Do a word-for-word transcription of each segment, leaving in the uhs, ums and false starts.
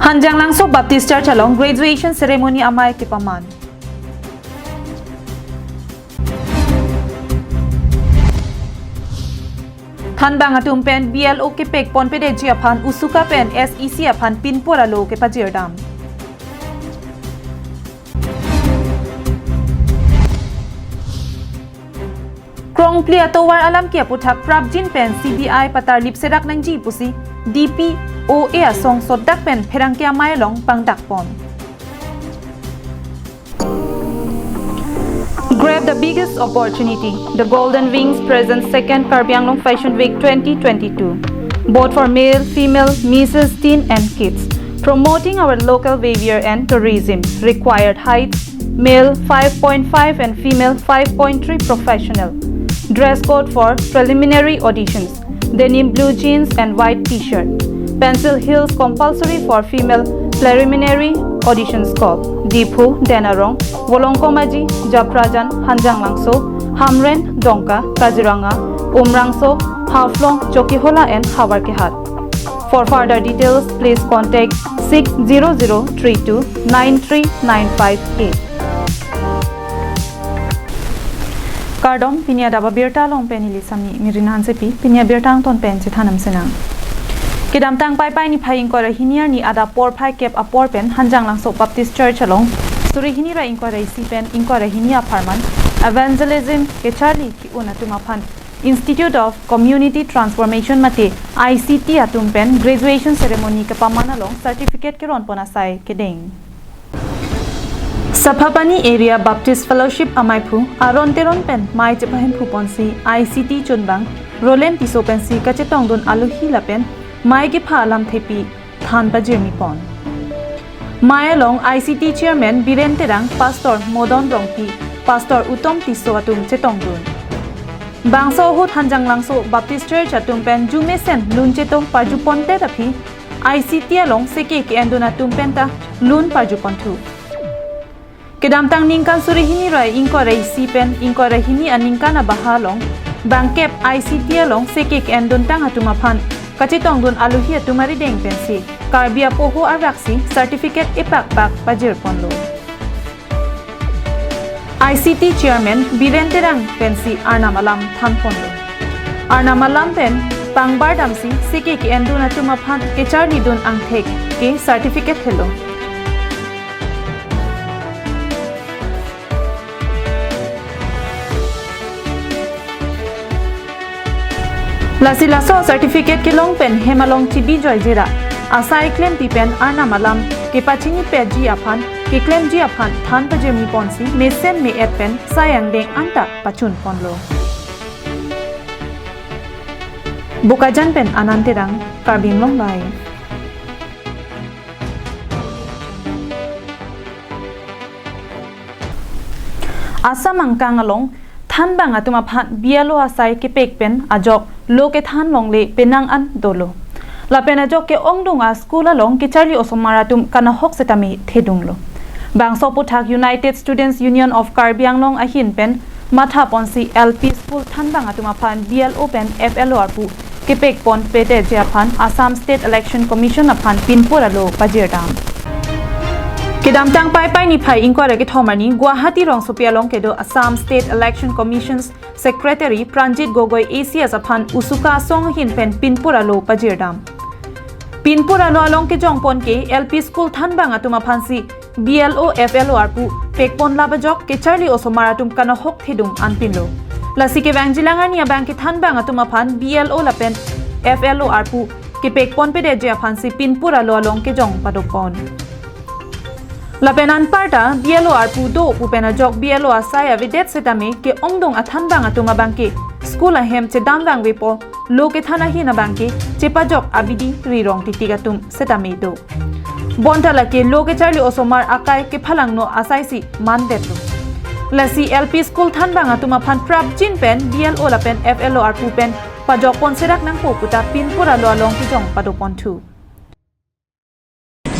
Hanjanglangso Baptist Church along graduation ceremony amei kepaman. Thanbang atum pen B L O kepek ponpedetji aphan USUCA pen S E C aphan pinpur alo kepajirdam. Krongpli atovar alam ke aputhak prapjin pen C B I patar lipserak nangji pusi D P O A asong sotdak pen pherangke amei along pangdak pon. Grab the biggest opportunity. The Golden Wings presents second Karbi Anglong Fashion Week twenty twenty-two. Both for male, female, mixed, teen and kids. Promoting our local behavior and tourism. Required height, male five point five and female five point three professional. Dress code for preliminary auditions. Denim blue jeans and white t-shirt. Pencil heels compulsory for female preliminary audition scope. Diphu, Denarong, Volongkom Aji, Japrajan, Hanjanglangso, Hamren, Dongka, Kaziranga, Umrangso, Haflong, Chokihola and Howraghat. For further details, please contact six zero zero three two nine three nine five eight. Kardom, pini adap abirta along pen neli Sami Mirin Hansepi, pini abirta angton pen chethan damsinang. Kedamtang Paipai niphai ingkoi ra hini arni adap porphai kep apor pen Hanjanglangso Baptist Church along suri hini ra ingkoi ra isi pen ingkoi ra hini apharman evangelism kecharli ki-un atum aphan Institute of Community Transformation mate I C T atum pen graduation ceremony kepaman along certificate keron pon asai kedeng. Saphapani Area Baptist Fellowship amaiphu Aron Teron pen mei chepahemphu ponsi I C T chunbang Roland Tisso pensi kachetongdun alohi lapen mei kepha alam thepi than pajirmi pon. Mei along I C T Chairman Biren Terang, Pastor Modon Rongpi, Pastor Utom Tisso atum chetongdun. Bangso ahut Hanjanglangso Baptist Church atum pen jumesen lun chetong parju ponte aphi I C T along seke ke-endun atum penta lun parju ponthu. Kedamtang ningkan suri hini ra ingkoi ra isi pen ingkoi ra hini aningkan abaha along bangkep I C T along seke ke-enduntang atum aphan kachetongdun alohi atum arideng pensi Karbi apoho arvaksi certificate epakpak pajir ponlo. I C T Chairman Biren Terang pensi Arnam alam than ponlo. Arnam alam pen pangbar damsi seke ke-endun atum aphan kecharlidun angthek ke certificate helo. Lasi laso certificate kelong pen hem along chibi joijera asai klempi pen Arnam alam kepachini petji aphan keklemji aphan than pajirmi ponsi mesen me-et pen sai angdeng anta pachun ponlo. Bokajan pen Anand Terang, Karbi Anglong Live. Assam angkang along thanbang atum aphan B L O asai kepek pen ajok lo kethan longle penang an dolo. Lapen ajok ke-ongdung a school along kecharli osomar atum kanahok setame thedunglo. Bangso aputhak United Students Union of Karbi Anglong ahin pen matha ponsi L P school thanbang atum aphan B L O pen F L O arpu kepek ponpedetji aphan Assam State Election Commission aphan pinpur alo pajirdam. Kedamtang Paipai niphai ingkoi ra kethom arni Guwahati rongsopi along kedo Assam State Election Commission's Secretary Pranjit Gogoi A C S aphan USUCA asong ahin pen pinpur alo pajirdam. Pinpur alo along kejong pon ke L P school thanbang atum aphansi B L O F L O arpu pekpon lap ajok kecharli osomar atum kanahok thedung anpinlo. Lasi kevangjilang arni abang kethanbang atum aphan B L O lapen F L O arpu kepekponpedetji aphansi pinpur alo along kejong padopon. Lapen anparta B L O arpu do pu pen ajok B L O asai avedet setame ke-ongdung athanbang atum abang ke school ahem chedam vangvepo lo kethan ahin abang ke chepajok abidi rirong titik atum setame do. Bonta lake lo kecharli osomar akai kephalangno asaisi mandetlo. Lasi L P school thanbang atum aphan prapjin pen B L O lapen F L O arpu pen pajokpon serak nangpo puta pinpur alo along kejong padoponthu.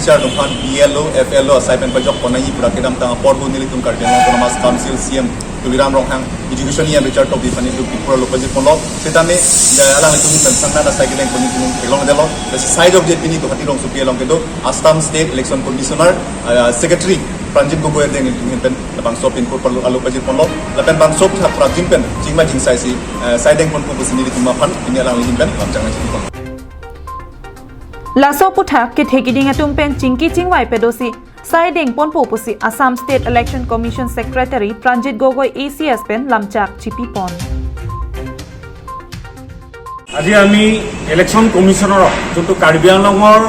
Teacher atum aphan B L O, F L O asai pen pajokpon nangji pura kedamtang apor hu nelitum Karbi Anglong Autonomous Council C M Tuliram Ronghang, Education E M Richard Tokbi aphan itum pipura lo pajir ponlo. Setame, eh, alanglitum pen sangna asai kedeng pon itum theklongledetlo. Lasi side of the pini Guwahati rongsopi along kedo Assam State Election Commissioner, eh, Secretary Pranjit Gogoi adeng itum pen labangso pinpur palu alo pajir ponlo. Lapen bangso aputhak prapjin pen chingma chingsaisi, eh, sai deng ponpo pusi nelitum aphan pini alangli ahin pen lamchak nangji pon. Laso aputhak kethek kiding atum pen chingki chingvai pedosi sai deng ponpo pusi Assam State Election Commission Secretary Pranjit Gogoi A C S pen lamchak chipi pon. আজি আমি ইলেকশ্যন কমিশ্যনাৰক, যোনটো কাৰ্বি আংলঙৰ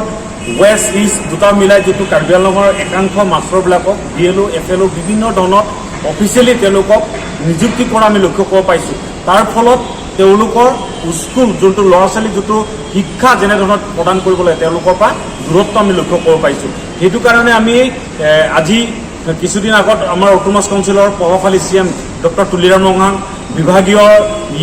ৱেষ্ট ইষ্ট দুটা মিলাই যিটো কাৰ্বি আংলঙৰ একাংশ মাষ্টৰবিলাকক বি এল অ', এফ এল অ' বিভিন্ন ধৰণত অফিচিয়েলি তেওঁলোকক নিযুক্তি কৰা আমি লক্ষ্য কৰিব পাইছোঁ। তাৰ ফলত তেওঁলোকৰ স্কুল, যোনটো ল'ৰা ছোৱালী যিটো শিক্ষা যেনে ধৰণত প্ৰদান কৰিব লাগে, তেওঁলোকৰ পৰা দূৰত্ব আমি লক্ষ্য কৰিব পাইছোঁ। সেইটো কাৰণে আমি, এ, আজি কিছুদিন আগত আমাৰ অট'নমাছ কাউন্সিলৰ প্ৰভাৱশালী চি এম ডক্টৰ তুলিৰাম ৰংহাং, বিভাগীয়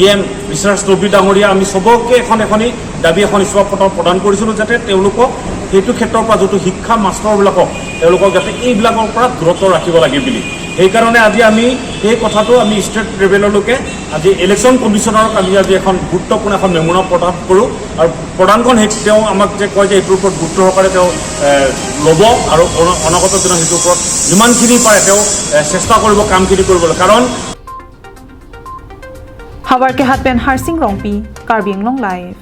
ই এম ৰিচাৰ্চ তৌবি ডাঙৰীয়া, আমি চবকে এখন এখনি দাবী এখন ইস্তফা পত্ৰ প্ৰদান কৰিছিলোঁ, যাতে তেওঁলোকক সেইটো ক্ষেত্ৰৰ পৰা যিটো শিক্ষা মাষ্টৰবিলাকক তেওঁলোকক যাতে এইবিলাকৰ পৰা দূৰত্ব ৰাখিব লাগে বুলি। সেইকাৰণে আজি আমি সেই কথাটো আমি ষ্টেট লেভেললৈকে আজি ইলেকশ্যন কমিশ্যনাৰক আমি আজি এখন গুৰুত্বপূৰ্ণ এখন মেম'ৰাণ্ডাম প্ৰদান কৰোঁ আৰু প্ৰদানখন সেই তেওঁ আমাক যে কয় যে এইটোৰ ওপৰত গুৰুত্ব সহকাৰে তেওঁ, এ, ল'ব আৰু অন-, অনাগত দিনত সেইটোৰ ওপৰত যিমানখিনি পাৰে তেওঁ, এ, চেষ্টা কৰিব কামখিনি কৰিবলৈ। কাৰণ Havarkehat pen Harsing Rongpi, Karbi Anglong Live.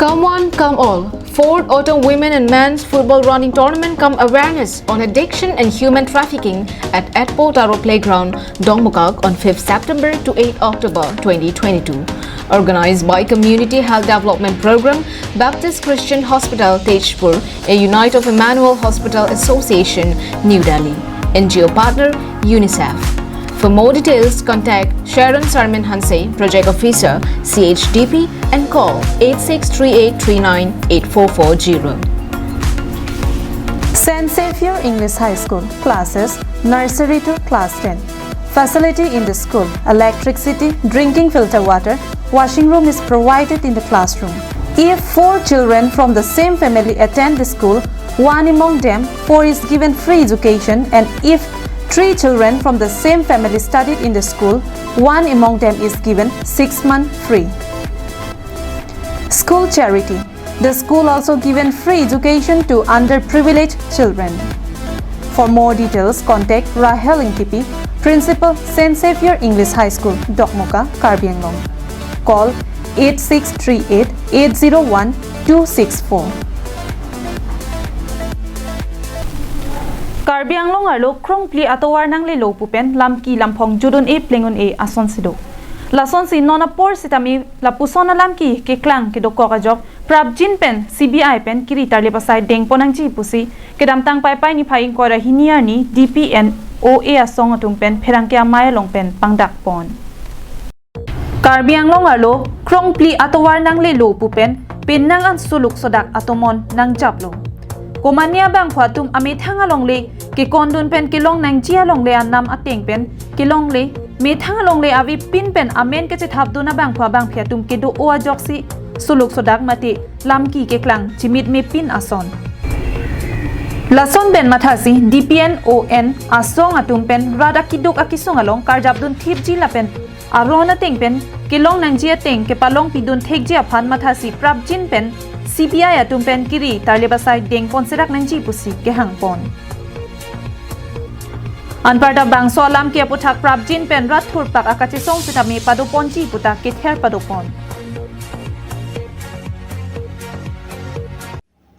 Come one, come all. Fourth Autumn Women and Men's Football Running Tournament cum awareness on addiction and human trafficking at Etpo Taro Playground, Dongmukak on fifth September to eighth October twenty twenty-two. Organized by Community Health Development Program, Baptist Christian Hospital, Tezpur, a unit of Emmanuel Hospital Association, New Delhi. N G O partner, UNICEF. For more details, contact Sharon Sarmin Hanse, Project Officer, C H D P, and call eight six three eight three nine eight four four zero. Saint Xavier English High School, classes nursery to class ten. Facility in the school: electricity, drinking filter water, washing room is provided in the classroom. If four children from the same family attend the school, one among them four is given free education, and if three children from the same family studied in the school, one among them is given six month free. School charity. The school also given free education to underprivileged children. For more details, contact Rahel Ingtipi, Principal, Saint Xavier English High School, Dokmoka, Karbi Anglong. Call eight six three eight eight zero one two six four. Karbi Anglong arlo krongphli atovar nanglelo pu pen lamki lamphong jut un-e pleng un-e asonsi do. Lasonsi non apor sitame lapuson alamki keklang kedokok ajok prapjin pen C B I pen kiri tarlip asai dengpon nangji pusi kedamtang Paipai niphai ingkoi ra hini arni D P and O A asong atum pen pherangke amei along pen pangdak pon. Karbi Anglong arlo krongphli atovar nanglelo pu pen penang an suluk sodak atomon nangjaplo. Komatne abangphu atum amethang alongle kekondun pen kelong nangji alongle anam ateng pen kelongle, methang alongle avepin pen amen kachethapdun abangphu abangphi atum kedo-o ajoksi suluk sodak mate lamki keklang chimitmepin ason. Lason pen mathasi D P and O A asong atum pen rat akeduk akesung along karjapdun thipji lapen aron ateng pen kelong nangji ateng kepalongpidun thekji aphan mathasi prapjin pen C B I atum pen kiri tarlip asai dengpon serak nangji pusi kehangpon. Anparta bangso alamki aputhak prapjin pen rat thurpak akachesong sitame padoponji puta kether padopon.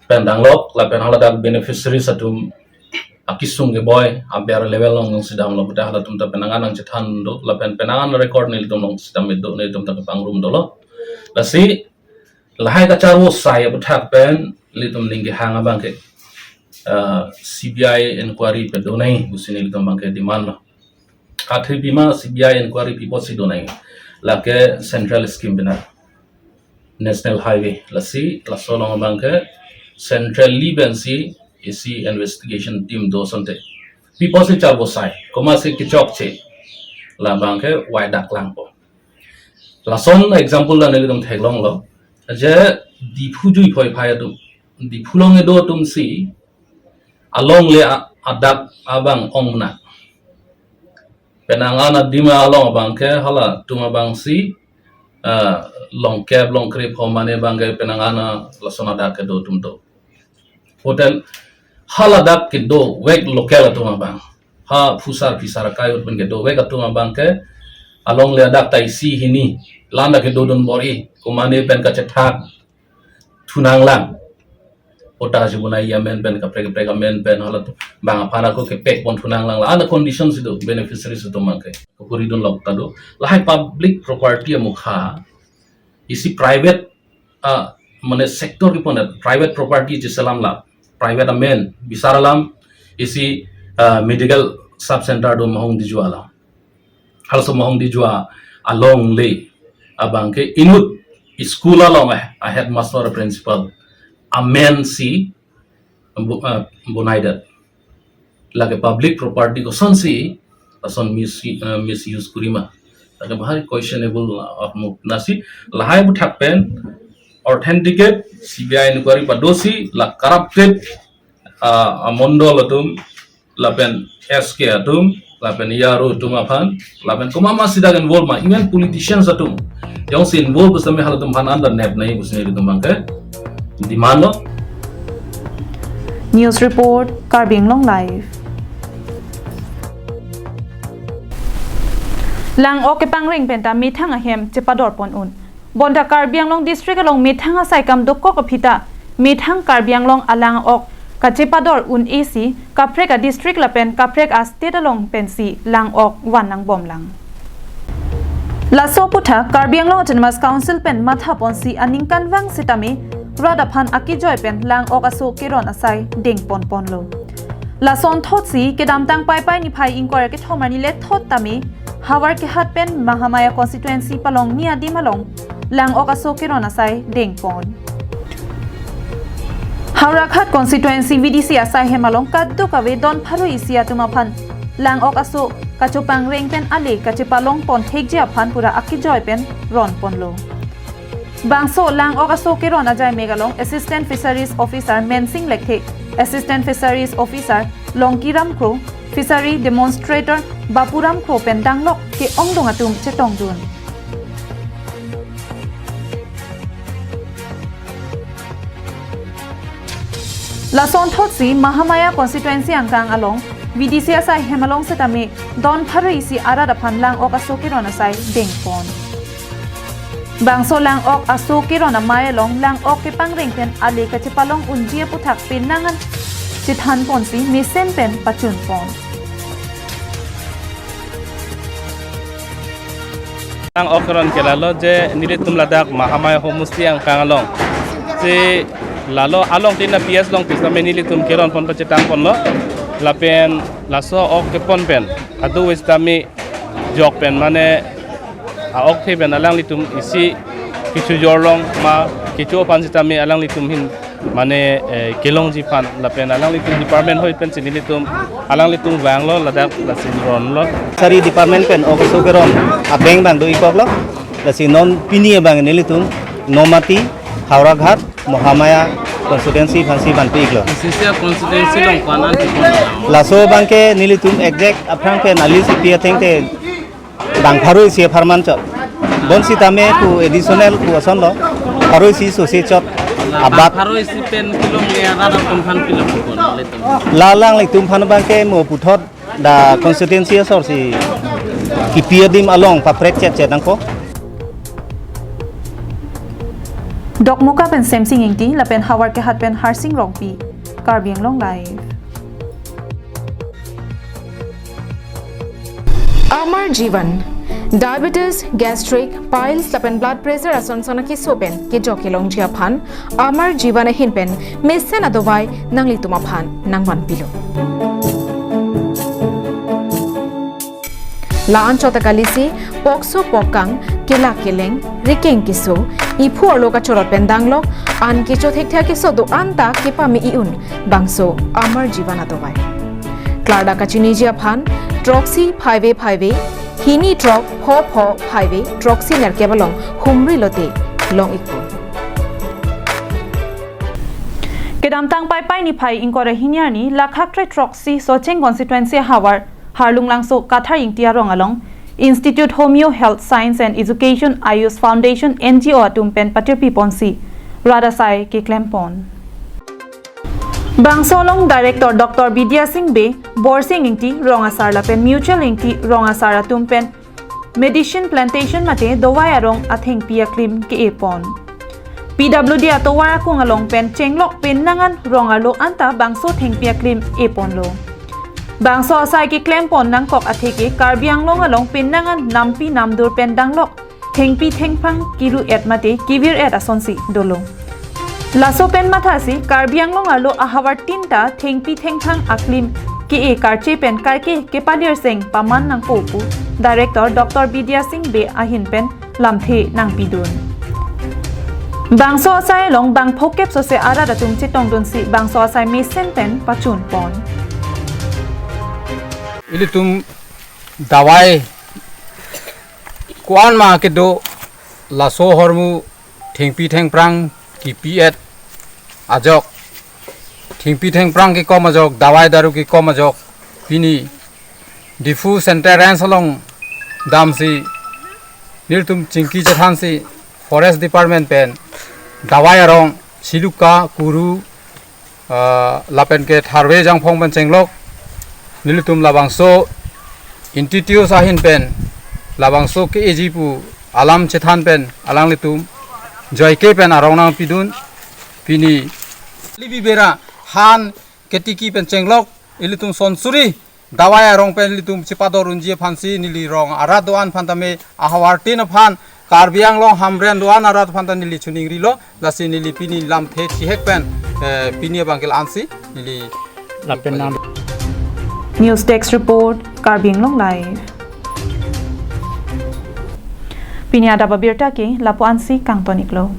Pen danglok lapen haladak beneficiaries atum akesung keboi aber level along nangsidamlo puta halatum ta penang an nangchethan do lapen penang an record nelitum along sidam do, nelitum ta kepangrum dolo. Lasi lahai kacharvo sai aputhak pen nelitum ning kehang abangke, uh, C B I inquiry pedonai pusi nelitum abangke demand lo. Athe pima C B I inquiry pipo si donai. Lake central scheme bina. National Highway. Lasi, laso along abangke centrally pensi isi investigation team do asonte. Pipo si charvo sai, komatsi kechokche. Labangke wai dak langpo. Lason example la nelitum theklonglo. Je Diphu jui phoi phai atum. Diphu along kedo atumsi alongle a-, adak abang ong mena. Penang an adim along abangke halatum abangsi, ah, longkep longkre pho mane abangke penang an lason adak kedo atum do. Hotel haladak kedovek local atum abang. Ha phusar phisar kayut pen kedovek atum abangke alongle adak ta isi hini landa kedodun bor-i, komane pen kachethak thu nanglang. Ota si bonai amen pen kaprek kaprek amen pen halat bang aphan ako kepek pon thu nanglang. La-an condition si do beneficiaries atum abangke. Kapuri dunlok ta do. Lahai public property amokha isi private, ah, mane sector kepon private property cheselam la. Private amen bisar alam isi, ah, medical sub center do Mahong Dijua alam. Halaso Mahong Dijua alongle abangke inut school along, eh, a headmaster, a principal amen si bo-, ah, bonaidet. Lake public property kosonsi lason mis-, ah, misuse kori ma. Lake bahari questionable, ah, mo. Lasi lahai aputhak pen authenticate C B I inquiry padosi la corrupted, ah, amondol atum lapen S K atum, lapen E R O atum aphan, lapen komat ma sida involve ma, even politicians atum jongsi involve pusitame halatum aphan anda nep nai pusi nelitum abangke demand lo. News report, Karbi Anglong Live. Lang-ok kepangreng penta methang ahem chepador pon un. Bonta Karbi Anglong District along methang asaikam dokok aphi ta methang Karbi Anglong alang-ok kachepador un-e si kaprek a district lapen kaprek a state along pensi lang-ok van nangbomlang. Laso aputhak Karbi Anglong Autonomous Council pen matha ponsi aningkanvang sitame rat aphan akejoi pen lang-ok aso keron asai dengpon ponlo. Lasonthotsi kedamtang Paipai niphai ingkoi ra kethom arni lethot tame Howraghat pen Mahamaya constituency palongni adim along lang-ok aso keron asai dengpon. Howraghat constituency V D C asai hem along kadokave don pharo isi atum aphan lang-ok aso kachopangreng pen ale kachepalong pon thekji aphan pura akejoi pen ron ponlo. Bangso lang-ok aso keron ajai mek along Assistant Fisheries Officer Mensing Lekthe, Assistant Fisheries Officer Longkiram Kro, Fishery Demonstrator Bapuram Kro pen danglok ke-ongdung atum chetongdun. Lasonthotsi Mahamaya constituency angkang along V D C asai hem along setame don pharo isi arat aphan lang-ok aso keron asai dengpon. Bangso lang-ok aso keron amei along lang-ok kepangreng pen ale kachepalong unji aputhak penang an chethan ponsi mesen pen pachun pon. Lang-ok keron ke lalo je nelitum ladak Mahamaya homusti angkang along si lalo along tin a P S along pi sitame nelitum keron pon pachetang ponlo lapen laso ok kepon pen adu wis tame jok pen mane a-ok the pen alanglitum isi kecho jorlong ma kecho aphan sitame alanglitum ahin mane, eh, kelongji aphan lapen alanglitum department ahoi pensi nelitum alanglitum vanglo ladak lasi ronlo. Sari department pen ok aso keron abeng abang do-ik koklo. Lasi non pini abang nelitum Nomati, Howraghat, Mahamaya constituency aphansi vanpi-iklo. Sisia constituency along ko-an an tipon? Laso abangke nelitum exact aphrang pen alis ipi athengte bang pharo isi apharman chot. Bonsitame pu additional pu asonlo. Pharo isi sose chot. La abat. Bang pharo isi pen kelongle arat atum aphan pilo pu kon le tum. La alanglitum aphan abangke mo puthot dak constituency asor si kipi adim along paprek chet chet nangkok. Dokmoka pen Semsing Ingti lapen Howraghat pen Harsing Rongpi, Karbi Anglong Live. Amar Jeevan. Diabetes, gastric, piles lapen blood pressure ason ason akeso pen kejok kelongji aphan Amar Jeevan ahin pen mesen adovai nanglitum aphan nangvanpilo. La-an chot ta kalisi pokso pokkang, kelak keleng, rikeng keso, iphu arlo kachorot pen danglok, an kecho thekthe akeso do-an ta kepame-i un bangso Amar Jeevan adovai. Klardak kachiniji aphan throksi phaive phaive, hini throk pho pho phaive, throksi nerkep along humri lote long-ikpo. Kedamtang Paipai niphai ingkoi ra hini arni, Lakha Kre Throksi Socheng Constituency ahavar Harlung Langso Kathar Ingti arong along Institute Homeo Health Science and Education Ayush Foundation N G O atum pen patirpi ponsi rat asai keklem pon. Bangso along Director Doctor Bidya Singh Bey, Borsing Ingti rong asar lapen Mutual Ingti rong asar atum pen medicine plantation mate dawai arong athengpi aklim ke-e pon. P W D atovar akung along pen chenglok pinnangan rong arlo anta bangso thengpi aklim e ponlo. Bangso asai keklem pon nangkok atheke Karbi Anglong along pinnangan nampi namdur pen danglok thengpi thengphang kiru-et mate kivir-et asonsi dolo. Laso pen mathasi Karbi Anglong arlo ahavar tin ta thengpi thengphang aklim ke-e karche pen kaike kepalir seng paman nangpo pu Director Doctor Bidya Singh Bey ahin pen lamthe nangpidun. Bangso asai along bang phokep sose arat atum chetongdunsi bangso asai mesen pen pachun pon. Ilitum dawai ko-an ma kedo, laso ahormu thengpi thengphrang kipi-et ajok, thengpi thengphrang kekom ajok, dawai daru kekom ajok, pini Diphu Central Range along damsi nelitum chingki chethansi Forest Department pen dawai arong siluka, kuru, ah, lapen ke tharve jangphong pen chenglok nelitum labangso Institute ahin pen labangso ke-eji pu alam chethan pen alanglitum joike pen arong nangpidun. Pini libi bera han ketiki pen chenglok ilitum son suri dawai arong pen ilitum chepador unji aphansi neli rong arat do-an aphan tame ahavar tin aphan Karbi Anglong Hamren do-an arat aphan ta neli choningrilo, lasi neli pini lamthe chihek pen, eh, pini abangke la-ansi neli lapen nang. News Desk Report, Karbi Anglong Live. Pini adap abirta ke lapu-ansi kangton-iklo.